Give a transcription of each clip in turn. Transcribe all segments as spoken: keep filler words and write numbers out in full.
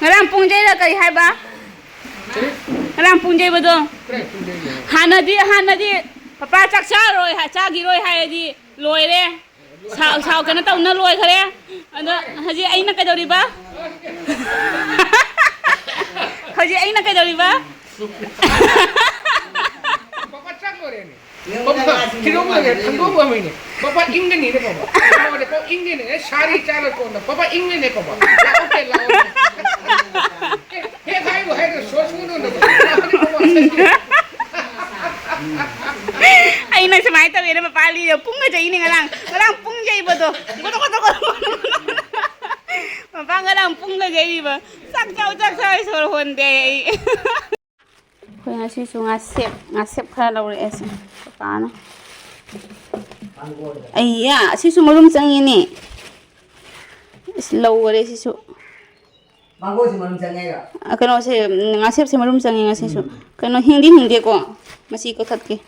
ꯉꯔꯥꯡ ꯄꯨꯡ ꯌꯩꯔ ꯀꯔꯤ ꯍꯥꯏꯕ? ꯉꯔꯥꯡ ꯄꯨꯡ ꯌꯩꯕꯗꯣ? ꯍꯥꯟꯅꯗꯤ, ꯍꯥꯟꯅꯗꯤ ꯄꯄꯥ ꯆꯥꯛ ꯆꯥꯔꯣꯏ ꯍꯥꯏ, ꯆꯥꯈꯤꯔꯣꯏ ꯍꯥꯏꯔꯗꯤ ꯂꯣꯏꯔꯦ꯫ ꯁꯥꯎ, ꯁꯥꯎ, ꯀꯩꯅꯣ ꯇꯧꯅ ꯂꯣꯏꯈ꯭ꯔꯦ꯫ ꯑꯗꯣ ꯍꯧꯖꯤꯛ ꯑꯩꯅ ꯀꯩꯗꯧꯔꯤꯕ? ꯍꯧꯖꯤꯛ ꯑꯩꯅ ꯀꯩꯗꯧꯔꯤꯕ? ꯄꯄꯥ ꯆꯥꯛ ꯂꯣꯏꯔꯦꯅꯦ꯫ ꯄꯄꯥ, ꯊꯤꯗꯣꯛꯂꯒꯦ, ꯊꯥꯡꯗꯣꯛꯂꯝꯃꯤꯅꯦ꯫ ꯄꯄꯥ ꯏꯪꯒꯅꯤꯅꯦ, ꯄꯄꯥ꯫ ꯄꯄꯥ ꯏꯪꯒꯅꯤꯅꯦ, ꯁꯥꯔꯤ ꯆꯥꯔ ꯀꯣꯟꯅ꯫ ꯄꯄꯥ ꯏꯪꯒꯅꯤꯅꯦ, ꯄꯄꯥ꯫ ꯂꯥꯛꯑꯣ, ꯂꯥꯛꯑꯣ꯫ ꯍꯦꯛ ꯍꯥꯏꯕꯨ ꯍꯥꯏꯗ꯭ꯔꯣ, ꯁꯣꯁ ꯃꯨꯟ ꯑꯣꯟꯗꯕ꯫ ꯑꯩꯅ ꯁꯨꯃꯥꯏꯅ ꯇꯧꯋꯦꯅ ꯃꯄꯥ ꯂꯤꯔꯦ꯫ ꯄꯨꯡꯒ ꯆꯩꯅꯤ ꯉꯔꯥꯡ꯫ ꯉꯔꯥꯡ ꯄꯨꯡ ꯆꯩꯕꯗꯣ꯫ ꯒꯣꯗꯣꯛ, ꯒꯣꯗꯣꯛ, ꯒꯣꯗꯣꯛ, ꯒꯣꯗꯣꯛ꯫ ꯃꯄꯥ ꯉꯔꯥꯡ ꯄꯨꯡꯒ ꯆꯩꯔꯤꯕ꯫ "ꯆꯥꯛ ꯆꯥꯎ, ꯆꯥꯛ ꯆꯥꯎ" ꯍꯥꯏ ꯁꯣꯔ ꯍꯣꯟꯗꯦ ꯑꯩ꯫ ꯑꯩꯈꯣꯏ ꯉꯁꯤꯁꯨ ꯉꯥꯁꯦꯞ, ꯉꯥꯁꯦꯞ ꯈꯔ ꯂꯧꯔꯛꯑꯦ ꯁꯤ ꯄꯄꯥꯅ꯫ ꯑꯩꯌꯥ, ꯁꯤꯁꯨ ꯃꯔꯨꯝ ꯆꯪꯉꯤꯅꯦ꯫ ꯏꯁ, ꯂꯧꯈꯔꯦ ꯁꯤꯁꯨ꯫ ꯃꯥꯡꯒꯣꯟꯁꯦ ꯃꯔꯨꯝ ꯆꯪꯉꯦ ꯍꯥꯏꯔꯣ? ꯑ, ꯀꯩꯅꯣꯁꯦ, ꯎꯝ, ꯉꯥꯁꯦꯞꯁꯦ ꯃꯔꯨꯝ ꯆꯪꯉꯦ ꯉꯁꯤꯁꯨ꯫ ꯎꯝ꯫ ꯀꯩꯅꯣ, ꯍꯤꯡꯗꯤ ꯍꯤꯡꯗꯦꯀꯣ꯫ ꯃꯁꯤ ꯀꯛꯊꯠꯀꯦ꯫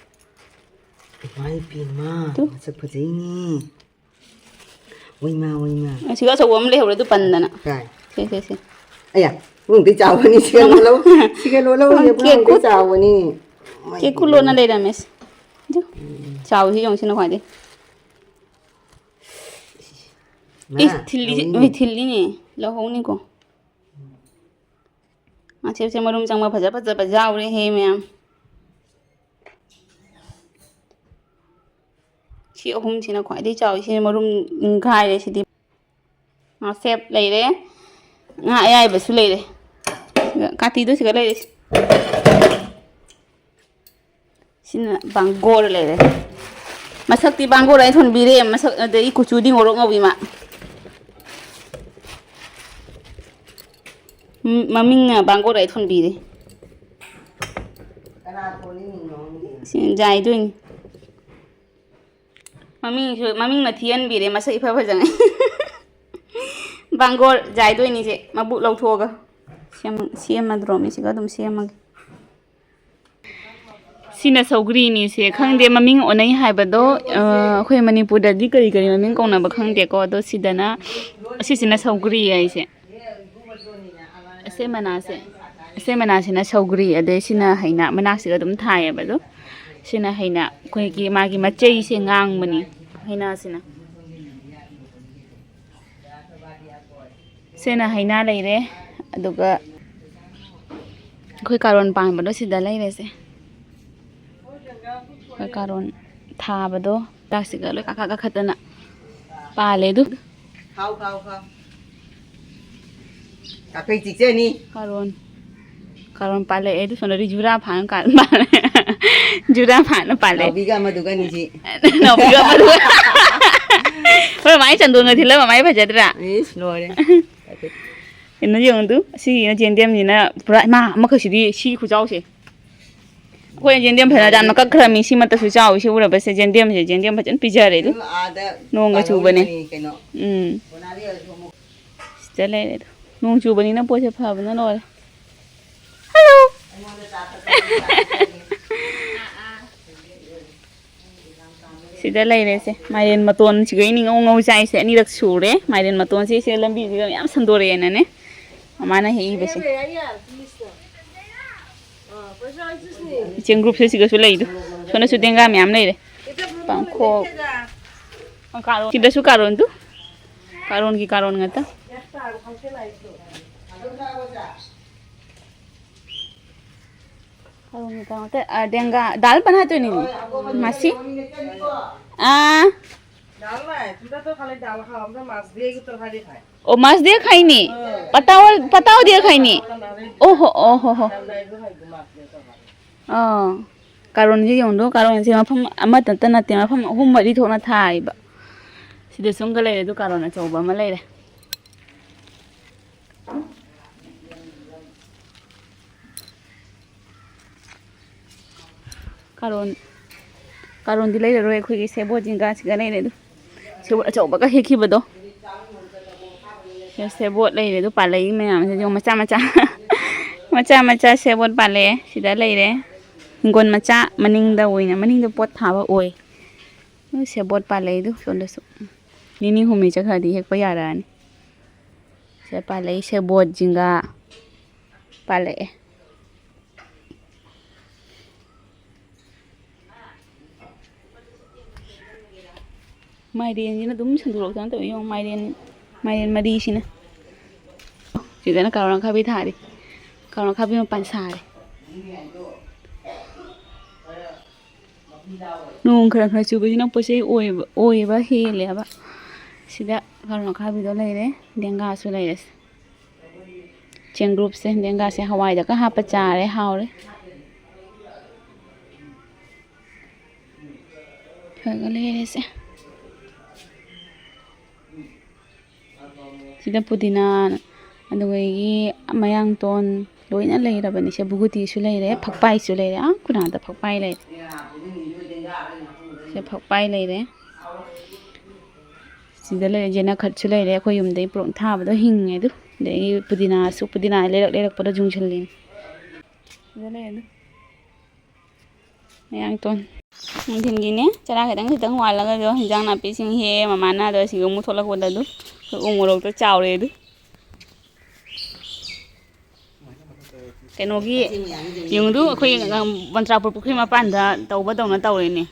ꯏꯃꯥ ꯏꯄꯦꯝꯃ, ꯇꯨ꯫ ꯃꯁꯛ ꯐꯖꯩꯅꯦ꯫ ꯑꯣꯏꯃꯥ, ꯑꯣꯏꯃꯥ꯫ ꯑꯁꯤꯒ ꯑꯆꯧꯕ ꯑꯃ ꯂꯩꯍꯧꯔꯦ, ꯑꯗꯨ ꯄꯟꯗꯅ꯫ ꯀꯥꯏ? ꯁꯦ, ꯁꯦ, ꯁꯦ꯫ ꯑꯌꯥ, ꯏꯕꯨꯡꯗꯤ ꯆꯥꯎꯕꯅꯤ, ꯁꯤꯒ ꯂꯣꯜꯂꯧ-, ꯁꯤꯒ ꯂꯣꯜꯂꯧ, ꯀꯦꯛ ꯏꯕꯨꯡꯗꯤ ꯀꯨꯠ-, ꯆꯥꯎꯕꯅꯤ꯫ ꯀꯦꯛ ꯀꯨꯠ ꯂꯣꯟꯅ ꯂꯩꯔꯝꯃꯦ ꯁꯤ꯫ ꯆꯥꯎꯋꯤ, ꯁꯤ ꯌꯦꯡꯉꯨ, ꯁꯤꯅ ꯈ꯭ꯋꯥꯏꯗꯩ꯫ ꯃꯥ, ꯏꯁ, ꯊꯤꯜꯂꯤ-, ꯂꯧꯅꯤꯅꯦ꯫ ꯍꯣꯏ, ꯊꯤꯜꯂꯤꯅꯦ꯫ ꯂꯧꯍꯧꯅꯤꯀꯣ꯫ ꯉꯥꯁꯦꯞꯁꯦ ꯃꯔꯨꯝ ꯆꯪꯕ ꯐꯖ ꯐꯖꯕ ꯌꯥꯎꯔꯦꯍꯦ ꯃꯌꯥꯝ꯫ ꯁꯤ ꯑꯍꯨꯝꯁꯤꯅ ꯈ꯭ꯋꯥꯏꯗꯒꯤ ꯆꯥꯎꯋꯤ꯫ ꯁꯤꯅ ꯃꯔꯨꯝ ꯅꯤꯡꯈꯥꯏꯔꯦ ꯁꯤꯗꯤ꯫ ꯉꯥꯁꯦꯞ ꯂꯩꯔꯦ꯫ ꯉꯥ ꯑꯌꯥꯏꯕꯁꯨ ꯂꯩꯔꯦ꯫ ꯀꯥꯇꯤꯗꯨ ꯁꯤꯒ ꯂꯩꯔꯦ꯫ ꯁꯤꯅ ꯕꯥꯡꯒꯣꯔ ꯂꯩꯔꯦ꯫ ꯃꯁꯛꯇꯤ ꯕꯥꯡꯒꯣꯔ ꯍꯥꯏ ꯊꯣꯟꯕꯤꯔꯦ꯫ ꯃꯁꯛ ꯑꯗꯩ ꯀꯨꯆꯨꯗꯤ ꯉꯧꯔꯣꯛ ꯉꯧꯕꯤ ꯃꯥ꯫ ꯎꯝ, ꯃꯃꯤꯡꯅ ꯕꯥꯡꯒꯣꯔ ꯍꯥꯏ ꯊꯣꯟꯕꯤꯔꯦ꯫ ꯀꯅꯥ ꯊꯣꯜꯂꯤꯅꯣ ꯈꯪꯗꯦ꯫ ꯁꯤ ꯖꯥꯏꯗꯣꯏꯅꯤ꯫ ꯃꯃꯤꯡꯁꯨ, ꯃꯃꯤꯡꯅ ꯊꯤꯍꯟꯕꯤꯔꯦ, ꯃꯁꯛ ꯏꯐ ꯐꯖꯅ꯫ ꯕꯥꯡꯒꯣꯔ ꯖꯥꯏꯗꯣꯏꯅꯤꯁꯦ, ꯃꯕꯨꯛ ꯂꯧꯊꯣꯛꯑꯒ꯫ ꯁꯦꯝ-, ꯁꯦꯝꯃꯗ꯭ꯔꯣ? ꯃꯤꯁꯤꯒ ꯑꯗꯨꯝ ꯁꯦꯝꯃꯒꯦ꯫ ꯁꯤꯅ ꯁꯧꯒ꯭ꯔꯤꯅꯤꯁꯦ, ꯈꯪꯗꯦ ꯃꯃꯤꯡ ꯑꯣꯟꯅꯩ ꯍꯥꯏꯕꯗꯣ, ꯑ, ꯑꯩꯈꯣꯏ ꯃꯅꯤꯄꯨꯔꯗꯗꯤ ꯀꯔꯤ ꯀꯔꯤ ꯃꯃꯤꯡ ꯀꯧꯅꯕ ꯈꯪꯗꯦꯀꯣ, ꯑꯗꯣ ꯁꯤꯗꯅ, ꯑꯁꯤꯁꯤꯅ ꯁꯧꯒ꯭ꯔꯤ ꯍꯥꯏꯁꯦ꯫ ꯁꯦ ꯃꯅꯥꯁꯦ, ꯁꯦ ꯃꯅꯥꯁꯤꯅ ꯁꯧꯒ꯭ꯔꯤ, ꯑꯗꯩ ꯁꯤꯅ ꯍꯩꯅꯥ, ꯃꯅꯥꯁꯤꯒ ꯑꯗꯨꯝ ꯊꯥꯏꯌꯦꯕ꯫ ꯑꯗꯣ ꯁꯤꯅ ꯍꯩꯅꯥ, ꯑꯩꯈꯣꯏꯒꯤ ꯃꯥꯒꯤ ꯃꯆꯩꯁꯦ ꯉꯥꯡꯕꯅꯤ ꯍꯩꯅꯥꯁꯤꯅ꯫ ꯁꯤꯅ ꯍꯩꯅꯥ ꯂꯩꯔꯦ, ꯑꯗꯨꯒ ꯑꯩꯈꯣꯏ ꯀꯥꯔꯣꯟ ꯄꯥꯟꯕꯗꯣ ꯁꯤꯗ ꯂꯩꯔꯦꯁꯦ꯫ ꯑꯩꯈꯣꯏ ꯀꯥꯔꯣꯟ ꯊꯥꯕꯗꯣ ꯍꯤꯗꯥꯛꯁꯤꯒ ꯂꯣꯏ ꯀꯥꯈꯠ ꯀꯥꯈꯠꯇꯅ ꯄꯥꯜꯂꯦ ꯑꯗꯨ꯫ ꯈꯥꯎ, ꯈꯥꯎ, ꯈꯥꯎ꯫ ꯀꯥꯐꯩ ꯆꯤꯛꯆꯅꯤ꯫ ꯀꯥꯔꯣꯟ, ꯀꯥꯔꯣꯟ ꯄꯥꯜꯂꯛꯑꯦ ꯑꯗꯨ꯫ ꯁꯣꯝꯗꯗꯤ ꯖꯨꯔꯥ ꯐꯥꯅ ꯀꯥꯔꯣꯟ ꯄꯥꯜꯂꯦ꯫ ꯖꯨꯔꯥ ꯐꯥꯅ ꯄꯥꯜꯂꯦ꯫ ꯅꯥꯎꯕꯤꯒ ꯑꯃꯗꯨꯒꯅꯤ ꯁꯤ꯫ ꯅꯥꯎꯕꯤꯒ ꯑꯃꯗꯨꯒ꯫ ꯍꯣꯏ, ꯃꯃꯥꯏ ꯆꯟꯗꯣꯟꯒ ꯊꯤꯜꯂ ꯃꯃꯥꯏ ꯐꯖꯗ꯭ꯔꯥ? ꯏꯁ, ꯂꯣꯏꯔꯦ꯫ ꯀꯩꯅꯣ ꯌꯦꯡꯉꯨ ꯇꯨ, ꯁꯤꯒꯤꯅ ꯖꯦꯟꯗꯦꯝꯁꯤꯅ ꯄꯨꯔꯥ, ꯏꯃꯥ, ꯑꯃꯈꯛꯁꯤꯗꯤ ꯁꯤ ꯈꯨꯆꯥꯎꯁꯦ꯫ ꯑꯩꯈꯣꯏꯅ ꯖꯦꯟꯗꯦꯝ ꯐꯖꯅ ꯌꯥꯝꯅ ꯀꯛꯈ꯭ꯔꯃꯤ, ꯁꯤꯃꯠꯇꯁꯨ ꯆꯥꯎꯋꯤ꯫ ꯁꯤ ꯎꯔꯕꯁꯦ ꯖꯦꯟꯗꯦꯝꯁꯦ, ꯖꯦꯟꯗꯦꯝ ꯐꯖꯅ ꯄꯤꯖꯔꯦ ꯑꯗꯨ꯫ ꯑꯗꯨ ꯑꯥꯗ ꯅꯣꯡꯒ ꯆꯨꯕꯅꯦ꯫ ꯄꯥꯜꯍꯧꯔꯤꯕꯅꯤ ꯀꯩꯅꯣ꯫ ꯎꯝ꯫ ꯁꯤꯗ ꯂꯩꯔꯦ ꯑꯗꯨ꯫ ꯅꯣꯡ ꯆꯨꯕꯅꯤꯅ ꯄꯣꯠꯁꯦ ꯐꯕꯅ ꯂꯣꯏꯔꯦ꯫ ꯍꯜꯂꯣ꯫ ꯁꯤꯗ ꯂꯩꯔꯦꯁꯦ꯫ ꯃꯥꯏꯔꯦꯟ ꯃꯇꯣꯟ ꯁꯤꯒꯩ ꯅꯤꯉꯧ ꯉꯧ ꯆꯥꯏꯁꯦ ꯑꯅꯤꯔꯛ ꯁꯨꯔꯦ꯫ ꯃꯥꯏꯔꯦꯟ ꯃꯇꯣꯟꯁꯦ ꯁꯤꯗ ꯂꯝꯕꯤꯁꯤꯒ ꯃꯌꯥꯝ ꯁꯟꯗꯣꯔꯛꯑꯦꯅꯅꯦ꯫ ꯃꯃꯥꯅ ꯍꯦꯛꯏꯕꯁꯦ꯫ ꯏꯆꯦ ꯒ꯭ꯔꯨꯞꯁꯦ ꯁꯤꯒꯁꯨ ꯂꯩꯗꯣ꯫ ꯁꯣꯝꯗꯁꯨ ꯇꯦꯡꯒꯥ ꯃꯌꯥꯝ ꯂꯩꯔꯦ꯫ ꯄꯥꯡꯈꯣꯛ꯫ ꯁꯤꯗꯁꯨ ꯀꯥꯔꯣꯟꯗꯨ꯫ ꯀꯥꯔꯣꯟꯒꯤ ꯀꯥꯔꯣꯟ ꯉꯥꯛꯇ꯫ ꯀꯥꯔꯣꯟꯒꯤ ꯀꯥꯔꯣꯟ ꯉꯥꯛꯇ꯫ ꯑ, ꯗꯦꯡꯒꯥ꯫ दाल बना तो नहीं? मासी? आ। दाल नहीं, तुमरा तो खाली दाल खाओ, हम तो मांस दिए की तरकारी खाए। ओ, मांस दिए खाई नहीं? हाँ। पताव, पताव दिए खाई नहीं? पता नहीं। ओहो, ओहो हो। दाल नहीं, तो खाई, मांस दिए तरकारी। ꯑꯥ, ꯀꯥꯔꯣꯟꯁꯦ ꯌꯦꯡꯉꯨꯗꯣ, ꯀꯥꯔꯣꯟꯁꯦ ꯃꯐꯝ ꯑꯃꯠꯇ ꯅꯠꯇꯦ, ꯃꯐꯝ ꯑꯍꯨꯝ ꯃꯔꯤ ꯊꯣꯛꯅ ꯊꯥꯏꯕ꯫ ꯁꯤꯗꯁꯨ ꯑꯃꯒ ꯂꯩꯔꯦ, ꯑꯗꯨ ꯀꯥꯔꯣꯟ ꯑꯆꯧꯕ ꯑꯃ ꯂꯩꯔꯦ꯫ ꯀꯥꯔꯣꯟ, ꯀꯥꯔꯣꯟꯗꯤ ꯂꯩꯔꯔꯣꯏ, ꯑꯩꯈꯣꯏꯒꯤ ꯁꯦꯕꯣꯠ ꯖꯤꯡꯒꯥꯁꯤꯒ ꯂꯩꯔꯦ ꯑꯗꯨ꯫ ꯁꯦꯕꯣꯠ ꯑꯆꯧꯕꯒ ꯍꯦꯛꯈꯤꯕꯗꯣ꯫ ꯁꯦ-, ꯁꯦꯕꯣꯠ ꯂꯩꯔꯦ ꯑꯗꯨ ꯄꯥꯜꯂꯛꯏ ꯃꯌꯥꯝꯁꯦ ꯌꯦꯡꯉꯨ, ꯃꯆꯥ ꯃꯆꯥ꯫ ꯃꯆꯥ ꯃꯆꯥ ꯁꯦꯕꯣꯠ ꯄꯥꯜꯂꯛꯑꯦ꯫ ꯁꯤꯗ ꯂꯩꯔꯦ꯫ ꯍꯤꯡꯒꯣꯜ ꯃꯆꯥ ꯃꯅꯤꯡꯗ ꯑꯣꯏꯅ, ꯃꯅꯤꯡꯗ ꯄꯣꯠ ꯊꯥꯕ ꯑꯣꯏ꯫ ꯎꯝ, ꯁꯦꯕꯣꯠ ꯄꯥꯜꯂꯛꯏꯗꯨ ꯁꯣꯝꯗꯁꯨ꯫ ꯅꯤꯅꯤ ꯍꯨꯝꯅꯤ ꯆꯠꯈ꯭ꯔꯗꯤ ꯍꯦꯛꯄ ꯌꯥꯔꯛꯑꯅꯤ꯫ ꯁꯤꯗ ꯄꯥꯜꯂꯛꯏ ꯁꯦꯕꯣꯠ, ꯖꯤꯡꯒꯥ꯫ ꯄꯥꯜꯂꯛꯑꯦ꯫ ꯃꯥꯏꯔꯦꯟꯁꯤꯅ ꯑꯗꯨꯝ ꯁꯟꯗꯣꯔꯛꯇꯅ ꯇꯧꯏ꯫ ꯌꯦꯡꯉꯨ, ꯃꯥꯏꯔꯦꯟ, ꯃꯥꯏꯔꯦꯟ ꯃꯔꯤꯁꯤꯅ꯫ ꯁꯤꯗꯅ ꯀꯥꯔꯣꯠ ꯑꯈꯥꯕꯤ ꯊꯥꯔꯤ꯫ ꯀꯥꯔꯣꯠ ꯑꯈꯥꯕꯤ ꯃꯄꯥꯟ ꯁꯥꯔꯦ꯫ ꯅꯣꯡ ꯈꯔ ꯈꯔ ꯆꯨꯕꯁꯤꯅ ꯄꯣꯠ ꯆꯩ ꯑꯣꯏꯕ, ꯑꯣꯏꯕ ꯍꯦꯜꯂꯦꯕ꯫ ꯁꯤꯗ ꯀꯥꯔꯣꯠ ꯑꯈꯥꯕꯤꯗꯣ ꯂꯩꯔꯦ, ꯂꯦꯡꯒꯥꯁꯨ ꯂꯩꯔꯦ꯫ ꯆꯦꯡꯒ꯭ꯔꯨꯞꯁꯦ, ꯂꯦꯡꯒꯥꯁꯦ ꯍꯋꯥꯏꯗꯒ ꯍꯥꯞꯄ ꯆꯥꯔꯦ, ꯍꯥꯎꯔꯦ꯫ ꯈꯔꯒ ꯂꯩꯔꯦꯁꯦ꯫ ꯁꯤꯗ ꯄꯨꯗꯤꯅꯥ, ꯑꯗꯨꯗꯒꯤ ꯃꯌꯥꯡꯇꯣꯟ ꯂꯣꯏꯅ ꯂꯩꯔꯕꯅꯤ꯫ ꯁꯦ ꯕꯨꯒꯨꯇꯤꯁꯨ ꯂꯩꯔꯦ, ꯐꯛꯄꯥꯏꯁꯨ ꯂꯩꯔꯦ꯫ ꯑꯥ, ꯈꯨꯅꯥꯗ ꯐꯛꯄꯥꯏ ꯂꯩꯔꯦ꯫ ꯁꯦ ꯐꯛꯄꯥꯏ ꯂꯩꯔꯦ꯫ ꯁꯤꯗ ꯂꯩꯔꯦ, ꯖꯦꯅꯈꯠꯁꯨ ꯂꯩꯔꯦ꯫ ꯑꯩꯈꯣꯏ ꯌꯨꯝꯗꯒꯤ ꯄꯨꯔꯛ ꯊꯥꯕꯗꯣ ꯍꯤꯡꯉꯦ ꯑꯗꯨ꯫ ꯑꯗꯒꯤ ꯄꯨꯗꯤꯅꯥꯁꯨ, ꯄꯨꯗꯤꯅꯥ ꯂꯩꯔꯛ ꯂꯩꯔꯛꯄꯗ ꯌꯨꯡꯁꯤꯜꯂꯤꯅꯤ꯫ ꯁꯤꯗ ꯂꯩꯔꯦ ꯑꯗꯨ꯫ ꯃꯌꯥꯡꯇꯣꯟ꯫ ꯅꯨꯡꯊꯤꯟꯒꯤꯅꯦ, ꯆꯔꯥ ꯈꯤꯇꯪ ꯈꯤꯇꯪ ꯋꯥꯠꯂꯒ ꯑꯗꯣ ꯍꯤꯟꯖꯥꯡ ꯅꯥꯄꯤꯁꯤꯡ ꯍꯦꯛ ꯃꯃꯥꯅ ꯑꯗꯣ ꯁꯤꯒ ꯑꯃꯨꯛ ꯊꯣꯛꯂꯛꯄꯗ ꯑꯗꯨ ꯑꯩꯈꯣꯏ ꯎ ꯃꯣꯔꯣꯛꯇꯣ ꯆꯥꯎꯔꯦ ꯑꯗꯨ꯫ ꯀꯩꯅꯣꯒꯤ ꯌꯦꯡꯉꯨꯗꯨ, ꯑꯩꯈꯣꯏ ꯃꯟꯇ꯭ꯔꯥꯄꯨꯔ ꯄꯨꯈ꯭ꯔꯤ ꯃꯄꯥꯟꯗ ꯇꯧꯕꯗꯧꯅ ꯇꯧꯔꯦꯅꯦ꯫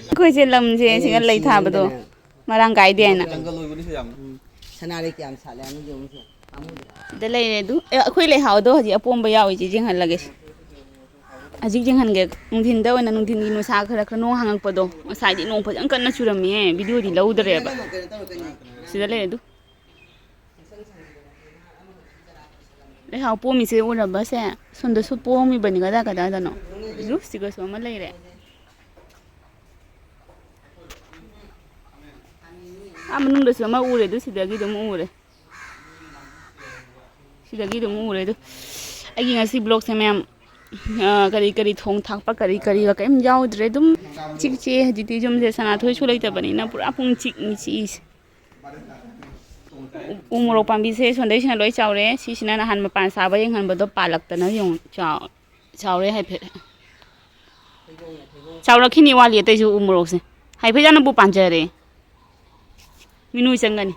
ꯑꯩꯈꯣꯏꯁꯦ ꯂꯝꯁꯦ ꯁꯤꯒ ꯂꯩ ꯊꯥꯕꯗꯣ ꯃꯔꯥꯡ ꯀꯥꯏꯗꯦ ꯍꯥꯏꯅ꯫ ꯁꯅꯥꯔꯩ ꯀꯌꯥꯝ ꯁꯥꯠꯂꯦ ꯑꯃ ꯌꯦꯡꯉꯨꯁꯦ꯫ ꯁꯤꯗ ꯂꯩꯔꯦ ꯑꯗꯨ꯫ ꯑꯦ, ꯑꯩꯈꯣꯏ ꯂꯩꯍꯥꯎꯗꯣ ꯍꯧꯖꯤꯛ ꯑꯄꯣꯝꯕ ꯌꯥꯎꯔꯤꯁꯦ ꯌꯦꯡꯍꯜꯂꯒꯦ꯫ ꯍꯧꯖꯤꯛ ꯌꯦꯡꯍꯟꯒꯦ꯫ ꯅꯨꯡꯊꯤꯟꯗ ꯑꯣꯏꯅ, ꯅꯨꯡꯊꯤꯟꯒꯤ ꯅꯨꯡꯁꯥ ꯈꯔ ꯈꯔ ꯅꯣꯡ ꯍꯥꯡꯉꯛꯄꯗꯣ, ꯉꯁꯥꯏꯗꯤ ꯅꯣꯡ ꯐꯖꯅ ꯀꯟꯅ ꯆꯨꯔꯝꯃꯤꯍꯦ, ꯚꯤꯗꯤꯑꯣꯗꯤ ꯂꯧꯗ꯭ꯔꯦꯕ꯫ ꯁꯤꯗ ꯂꯩ ꯑꯗꯨ꯫ ꯂꯩꯍꯥꯎ ꯄꯣꯝꯃꯤꯁꯦ ꯎꯔꯕꯁꯦ? ꯁꯣꯝꯗꯁꯨ ꯄꯣꯝꯃꯤꯕꯅꯤ, ꯀꯗꯥꯏ ꯀꯗꯥꯏꯗꯅꯣ꯫ ꯔꯨꯐꯁꯤꯒꯁꯨ ꯑꯃ ꯂꯩꯔꯦ꯫ ꯑꯥ ꯃꯅꯨꯡꯗꯁꯨ ꯑꯃ ꯎꯔꯦ, ꯑꯗꯨ ꯁꯤꯗꯒꯤ ꯑꯗꯨꯝ ꯎꯔꯦ꯫ ꯁꯤꯗꯒꯤ ꯑꯗꯨꯝ ꯎꯔꯦ꯫ ꯑꯗꯨ ꯑꯩꯒꯤ ꯉꯁꯤ ꯕ꯭ꯂꯣꯛꯁꯦ ꯃꯌꯥꯝ, ꯑ, ꯀꯔꯤ ꯀꯔꯤ ꯊꯣꯡ ꯊꯥꯛꯄ ꯀꯔꯤ ꯀꯔꯤꯒ ꯀꯔꯤꯝ ꯌꯥꯎꯗ꯭ꯔꯦ꯫ ꯑꯗꯨꯝ ꯏꯆꯤꯛ ꯆꯤꯛꯑꯦ ꯍꯧꯖꯤꯛꯇꯤ ꯌꯨꯝꯁꯦ꯫ ꯁꯅꯥꯊꯣꯏꯁꯨ ꯂꯩꯇꯕꯅꯤꯅ ꯄꯨꯔꯥ ꯄꯨꯡ ꯆꯤꯛꯅꯤ ꯆꯤꯛꯏꯁꯦ꯫ ꯎ, ꯎ ꯃꯣꯔꯣꯛ ꯄꯥꯝꯕꯤꯁꯦ ꯁꯣꯟꯗꯩꯁꯤꯅ ꯂꯣꯏ ꯆꯥꯎꯔꯦ꯫ ꯁꯤꯁꯤꯅ ꯅꯍꯥꯟ ꯃꯄꯥꯟ ꯁꯥꯕ ꯌꯦꯡꯍꯟꯕꯗꯣ ꯄꯥꯜꯂꯛꯇꯅ ꯌꯦꯡꯉꯨ, ꯆꯥꯎ-, ꯆꯥꯎꯔꯦ ꯍꯥꯏꯐꯦꯠ꯫ ꯆꯥꯎꯔꯛꯈꯤꯅꯤ, ꯋꯥꯠꯂꯤ ꯑꯇꯩꯁꯨ ꯎ ꯃꯣꯔꯣꯛꯁꯦ꯫ ꯍꯥꯏꯐꯦꯠ ꯌꯥꯝꯅꯕꯨ ꯄꯥꯟꯖꯔꯦ꯫ ꯃꯤꯅꯨ ꯆꯪꯒꯅꯤ꯫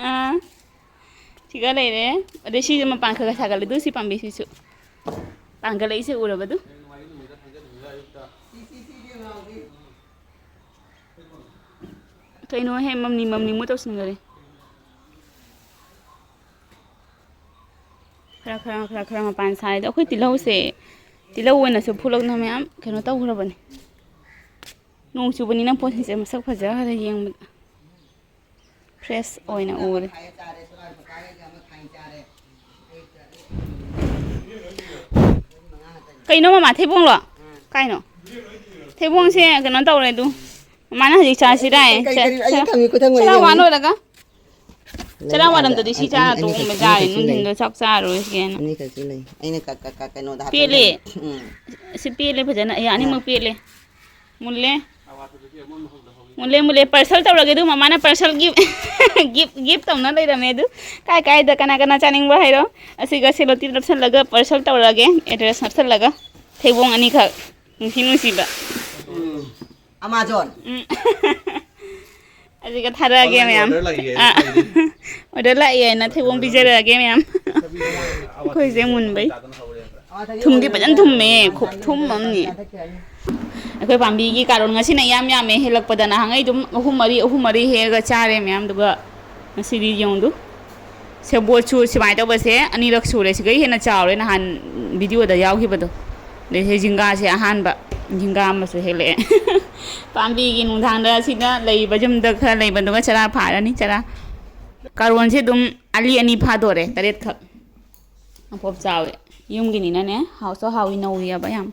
ꯑꯥ, ꯁꯤꯒ ꯂꯩꯔꯦ꯫ ꯑꯗꯩ ꯁꯤꯁꯨ ꯃꯄꯥꯟ ꯈꯔ ꯈꯔ ꯁꯥꯒꯠꯂꯦ, ꯑꯗꯨ ꯁꯤ ꯄꯥꯝꯕꯤꯁꯤꯁꯨ ꯄꯥꯟꯒꯠꯂꯛꯏꯁꯦ ꯎꯔꯕꯗꯨ? ꯀꯩꯅꯣꯍꯦ, ꯃꯝꯂꯤ ꯃꯝꯂꯤ ꯃꯨ ꯇꯧꯁꯤꯟꯈꯔꯦ꯫ ꯈꯔ ꯈꯔ ꯈꯔ ꯈꯔ ꯃꯄꯥꯟ ꯁꯥꯔꯦ꯫ ꯑꯗꯣ ꯑꯩꯈꯣꯏ ꯇꯤꯜꯍꯧꯁꯦ, ꯇꯤꯜꯍꯧ ꯑꯣꯏꯅꯁꯨ ꯐꯨꯂꯛꯅ ꯃꯌꯥꯝ ꯀꯩꯅꯣ ꯇꯧꯈ꯭ꯔꯕꯅꯦ꯫ ꯅꯣꯡ ꯆꯨꯕꯅꯤꯅ ꯄꯣꯠꯁꯤꯡꯁꯦ ꯃꯁꯛ ꯐꯖꯈ꯭ꯔꯦ ꯌꯦꯡꯕꯗ꯫ ꯐ꯭ꯔꯦꯁ ꯑꯣꯏꯅ ꯎꯔꯦ꯫ ꯀꯩꯅꯣ ꯃꯃꯥ, ꯊꯩꯕꯣꯡꯂꯣ? ꯀꯥꯏꯅꯣ? ꯊꯩꯕꯣꯡꯁꯦ ꯀꯩꯅꯣ ꯇꯧꯔꯦ ꯑꯗꯨ꯫ ꯃꯃꯥꯅ ꯍꯧꯖꯤꯛ ꯆꯥꯁꯤꯔꯥꯏ꯫ ꯀꯔꯤ, ꯀꯔꯤ, ꯑꯩ ꯆ-, ꯊꯝꯃꯤ ꯈꯨꯊꯝ ꯆꯔꯥ ꯑꯣꯏꯅ ꯋꯥꯟ ꯌꯦꯡꯉꯤ꯫ ꯂꯣꯏꯔꯒ꯫ ꯂꯩ, ꯆꯔꯥ ꯑꯗ ꯋꯥꯠꯂꯝꯗꯗꯤ ꯁꯤ ꯑꯅꯤ, ꯆꯥꯔ ꯑꯅꯤ, ꯇꯣꯛꯑꯝꯕ ꯑꯅꯤꯈꯛ ꯌꯥꯔꯦ꯫ ꯁꯤ ꯂꯩ꯫ ꯅꯨꯡꯊꯤꯟꯗ ꯆꯥꯛ ꯆꯥꯔꯔꯣꯏꯁꯦꯅ꯫ ꯑꯅꯤꯈꯛꯁꯤ ꯂꯩ꯫ ꯑꯩꯅ ꯀ-, ꯀ-, ꯀ-, ꯀꯩꯅꯣꯗ ꯄꯦꯜꯂꯦ꯫ ꯍꯥꯞꯆꯜꯂꯒꯦ꯫ ꯎꯝ꯫ ꯁꯤ ꯄꯦꯜꯂꯦ ꯐꯖꯅ꯫ ꯑꯩ ꯑꯅꯤꯃꯛ ꯌꯥꯔꯦ꯫ ꯄꯦꯜꯂꯦ꯫ ꯃꯨꯜꯂꯦ꯫ ꯃꯨꯜꯂꯦ, ꯃꯨꯜꯂꯦ꯫ ꯄꯥꯔꯁꯦꯜ ꯇꯧꯔꯒꯦ ꯑꯗꯨ ꯃꯃꯥꯅ ꯄꯥꯔꯁꯦꯜ ꯒꯤꯐ, ꯒꯤꯐ, ꯒꯤꯐ ꯇꯧꯅ ꯂꯩꯔꯝꯃꯦ ꯑꯗꯨ꯫ ꯀꯥꯏ ꯀꯥꯏꯗ ꯀꯅꯥ ꯀꯅꯥ ꯆꯥꯅꯤꯡꯕ ꯍꯥꯏꯔꯣ꯫ ꯑꯁꯤꯒ ꯁꯦꯂꯣꯇꯦꯞ ꯅꯞꯁꯜꯂꯒ ꯄꯥꯔꯁꯦꯜ ꯇꯧꯔꯛꯑꯒꯦ꯫ ꯑꯦꯗ꯭ꯔꯦꯁ ꯅꯞꯁꯜꯂꯒ꯫ ꯊꯩꯕꯣꯡ ꯑꯅꯤꯈꯛ꯫ ꯅꯨꯡꯁꯤ ꯅꯨꯡꯁꯤꯕ꯫ ꯎꯝ꯫ ꯑꯃꯥꯖꯣꯟ꯫ ꯎꯝ꯫ ꯑꯗꯨꯒ ꯊꯥꯔꯛꯑꯒꯦ online ꯃꯌꯥꯝ꯫ Order ꯂꯥꯛꯏꯌꯦ, ꯑꯥ꯫ ꯍꯥꯏꯗꯤ꯫ Order ꯂꯥꯛꯏ ꯍꯥꯏꯅ ꯊꯩꯕꯣꯡ ꯄꯤꯖꯔꯛꯑꯒꯦ ꯃꯌꯥꯝ꯫ ꯑꯩꯈꯣꯏꯁꯦ ꯃꯨꯟꯕꯩ꯫ ꯊꯨꯝꯗꯤ ꯐꯖꯅ ꯊꯨꯝꯃꯦ, ꯈꯨꯊꯨꯝ ꯑꯃꯅꯤ꯫ ꯑꯩꯈꯣꯏ ꯄꯥꯝꯕꯤꯒꯤ ꯀꯥꯔꯣꯟ ꯉꯁꯤꯅ ꯏꯌꯥꯝ ꯌꯥꯝꯃꯦ, ꯍꯦꯜꯂꯛꯄꯗ ꯅꯍꯥꯟꯉꯩ ꯑꯗꯨꯝ ꯑꯍꯨꯝ ꯃꯔꯤ, ꯑꯍꯨꯝ ꯃꯔꯤ ꯍꯦꯛꯑꯒ ꯆꯥꯔꯦ ꯃꯌꯥꯝ꯫ ꯑꯗꯨꯒ ꯉꯁꯤꯗꯤ ꯌꯦꯡꯉꯨꯗꯨ꯫ ꯁꯦꯕꯣꯠꯁꯨ ꯁꯨꯃꯥꯏꯅ ꯇꯧꯕꯁꯦ ꯑꯅꯤꯔꯛ ꯁꯨꯔꯦ꯫ ꯁꯤꯗꯩ ꯍꯦꯟꯅ ꯆꯥꯎꯔꯦ ꯅꯍꯥꯟ video ꯗ ꯌꯥꯎꯈꯤꯕꯗꯣ꯫ ꯑꯗꯩ ꯁꯤ ꯖꯤꯡꯒꯥꯁꯦ ꯑꯍꯥꯟꯕ, ꯖꯤꯡꯒꯥ ꯑꯃꯁꯨ ꯍꯦꯛꯂꯛꯑꯦ꯫ ꯄꯥꯝꯕꯤꯒꯤ ꯅꯨꯡꯗꯥꯡꯗ ꯁꯤꯗ ꯂꯩꯕ ꯌꯨꯝꯗ ꯈꯔ ꯂꯩꯕꯗꯨꯒ ꯆꯔꯥ ꯐꯥꯔꯅꯤ, ꯆꯔꯥ꯫ ꯀꯥꯔꯣꯟꯁꯦ ꯑꯗꯨꯝ ꯑꯂꯤ ꯑꯅꯤ ꯐꯥꯗꯣꯔꯦ, ꯇꯔꯦꯠꯈꯛ꯫ ꯃꯄꯣꯞ ꯆꯥꯎꯋꯦ꯫ ꯌꯨꯝꯒꯤꯅꯤꯅꯅꯦ, ꯍꯥꯎꯁꯨ ꯍꯥꯎꯋꯤ, ꯅꯧꯔꯤꯑꯕ ꯌꯥꯝ꯫